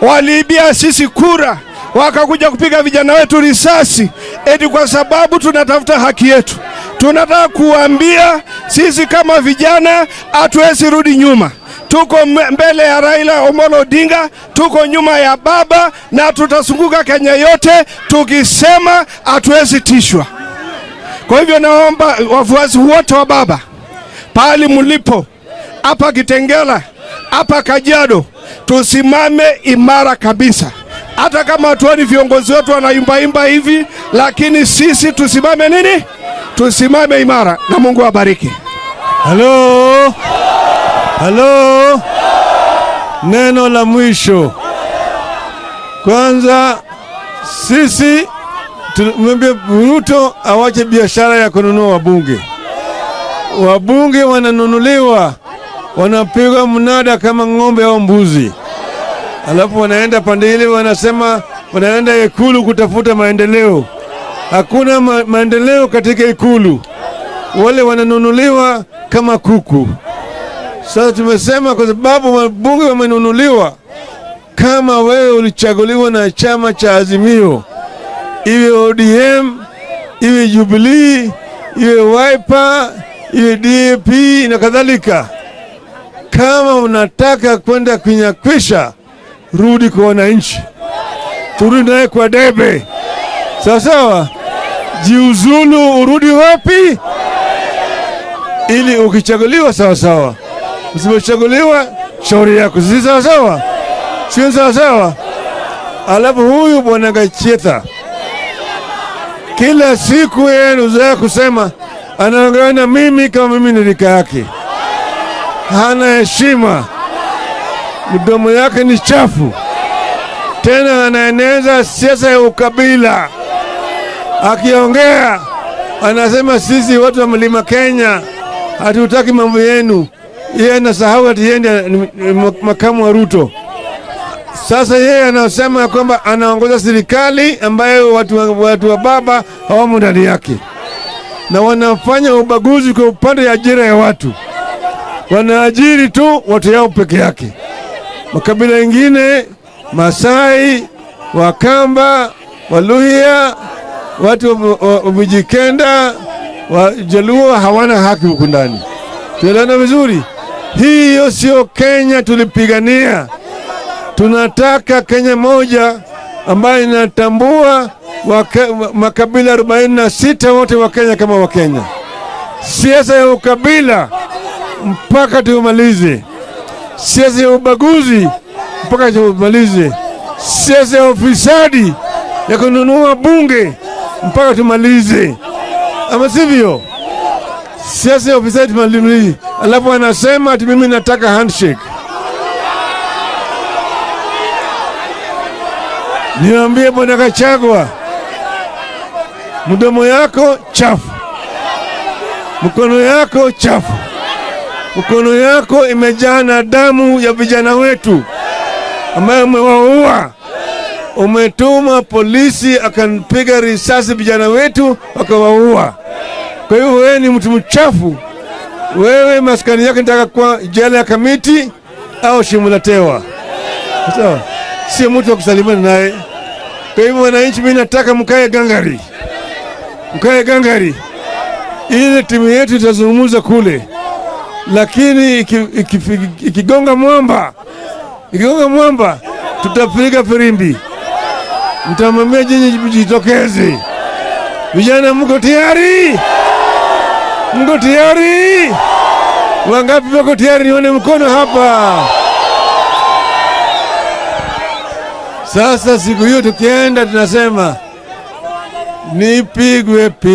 Waliibia sisi kura, wakakuja kupiga vijana wetu risasi eti kwa sababu tunatafuta haki yetu. Tunataka kuambia sisi kama vijana hatuwezi rudi nyuma. Tuko mbele ya Raila Omolo Odinga, tuko nyuma ya baba na tutazunguka Kenya yote tukisema hatuwezi tishwa. Kwa hivyo naomba wafuasi wote wa baba pahali mlipo, hapa Kitengela, hapa Kajiado, tusimame imara kabisa. Hata kama hatuoni viongozi wetu wanaimbaimba hivi, lakini sisi tusimame nini? Tusimame imara, na Mungu awabariki. Halo, halo, neno la mwisho. Kwanza sisi tumwambie Ruto awache biashara ya kununua wabunge. Wabunge wananunuliwa, wanapigwa mnada kama ng'ombe au mbuzi, alafu wanaenda pande ile, wanasema wanaenda Ikulu kutafuta maendeleo. Hakuna maendeleo katika Ikulu, wale wananunuliwa kama kuku. Sasa tumesema kwa sababu wabunge wamenunuliwa, kama wewe ulichaguliwa na chama cha Azimio, iwe ODM, iwe Jubilee, iwe Wiper, iwe DAP na kadhalika, kama unataka kwenda kunyakwisha, rudi kwa wananchi, turudi naye kwa debe, sawa sawa. Jiuzulu, urudi wapi? Ili ukichaguliwa sawa sawa, usipochaguliwa shauri yako, si sawa sawa? Sio sawa sawa? Alafu huyu bwana Gachagua kila siku yeye anazoea kusema anaongea na mimi kama mimi ni rika yake. Hana heshima, mdomo yake ni chafu, tena anaeneza siasa ya ukabila. Akiongea anasema sisi watu wa mlima Kenya hatutaki mambo yenu. Yeye anasahau ati yeye ndiye ni makamu wa Ruto. Sasa yeye anasema ya kwamba anaongoza serikali ambayo watu wa baba hawamo ndani yake, na wanafanya ubaguzi kwa upande ya ajira ya watu. Wanaajiri tu watu yao peke yake. Makabila mengine, Masai, Wakamba, Waluhya, watu wa Mijikenda, Wajaluo hawana haki huku ndani. Tuelewana vizuri? Hiyo sio Kenya tulipigania. Tunataka Kenya moja ambayo inatambua makabila 46 wote wa Kenya kama Wakenya. Siasa ya ukabila mpaka tumalize, siasa ya ubaguzi mpaka tumalize, siasa ya ufisadi ya kununua bunge mpaka tumalize, ama sivyo? Siasa ya ufisadi tumalize. Alafu anasema ati mimi nataka handshake. Niambie bwana Gachagua, mdomo yako chafu, mkono yako chafu, mkono yako imejaa na damu ya vijana wetu ambayo umewaua. Umetuma polisi akampiga risasi vijana wetu wakawaua. Kwa hivyo wewe ni mtu mchafu. Wewe maskani yako nitaka kwa jela ya Kamiti au Shimo la Tewa, sawa? Sio mtu wa kusalimiana naye. Kwa hivyo wananchi, mimi nataka mkae gangari, mkae gangari. Ile timu yetu itazungumza kule, lakini ikigonga mwamba, ikigonga mwamba, tutapiga firimbi, mtamwambia nyinyi jitokeze. Vijana, mko tayari? Mko tayari? Wangapi wako tayari? Nione mkono hapa. Sasa siku hiyo tukienda, tunasema nipigwe.